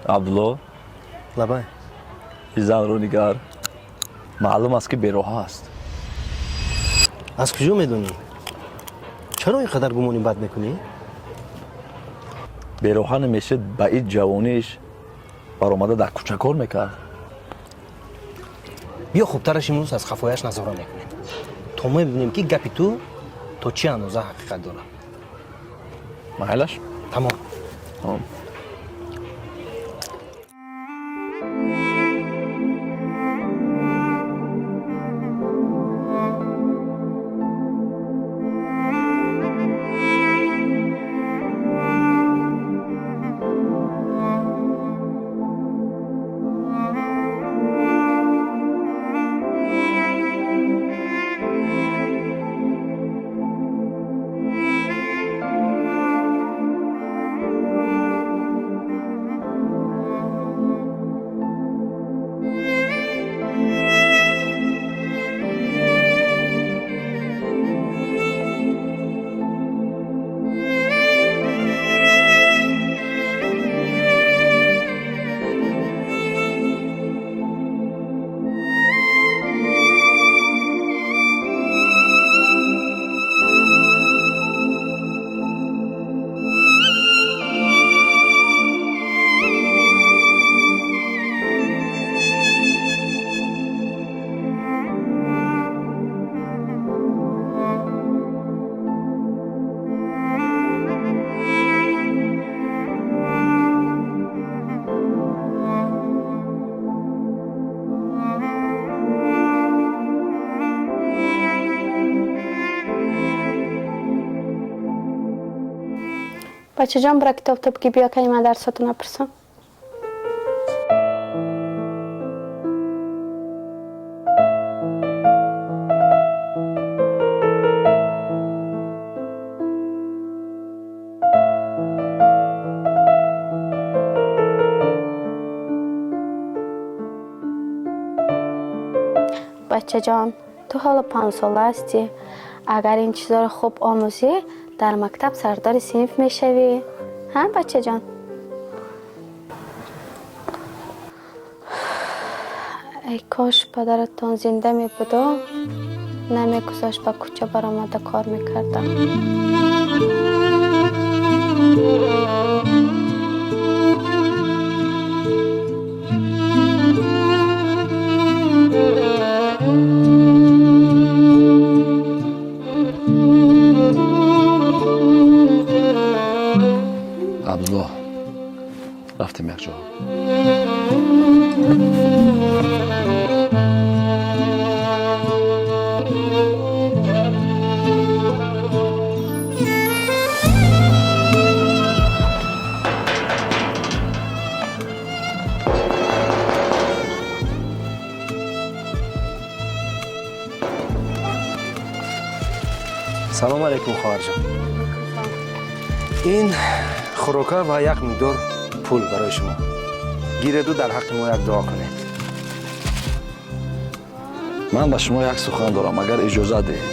Абдулло. Лабай. Ин занро нигар, маълум аст, ки бероҳа аст. Аз куҷо медонӣ? Чаро ин қадар гумони бад мекунӣ? Бероҳа намешид, ба ин ҷавониш баромада дар кӯча кор мекард. Биё, хубтараш имрӯз аз хафояш назора мекунем, то мебинем, ки гапи ту то чӣ андоза ҳақиқат дорад. Майлаш. Тамом. Тамом. Бачаҷон, бира, китобто бигӣ, биё, кани ман дарсото напурсам. Бачаҷон, ту ҳоло 5сола ҳастӣ. Агар ин чизоро хуб омӯзӣ, дар мактаб сардори синф мешавӣ. Ҳа, бачаҷон? Эй кош падаратон зинда мебуду, намегузошт ба кӯча баромада кор мекардам. Абдулло, рафтем як ҷо. Салом алейкум, хоҳарҷон. Ин хӯрока ва як миқдор пул барои шумо. Гиреду дар ҳаққи мо як дуо кунед. Ман ба шумо як сухан дорам, агар иҷозат диҳед.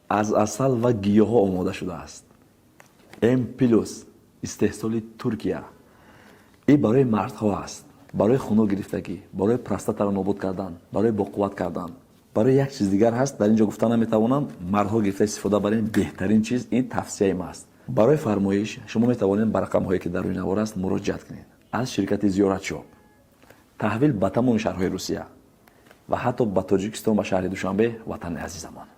Аз асал ва гиёҳҳо омода шудааст. М плюс, истеҳсоли Туркия. Ин барои мардҳо аст, барои хунук гирифтагӣ, барои простатаро нобуд кардан, барои боқувват кардан, барои як чиз дигар ҳаст, дар ин ҷо гуфта наметавонам. Мардҳо гирифта истифода барин, беҳтарин чиз. Ин тавсияи ма аст. Барои фармоиш шумо метавонед ба рақамҳое, ки дар рӯи навор аст, муроҷиат кунед. Аз ширкати Зиёратшоп таҳвил ба тамоми шаҳрҳои Русия ва ҳатто ба Тоҷикистон, ба шаҳри Душанбе, ватани азизамон.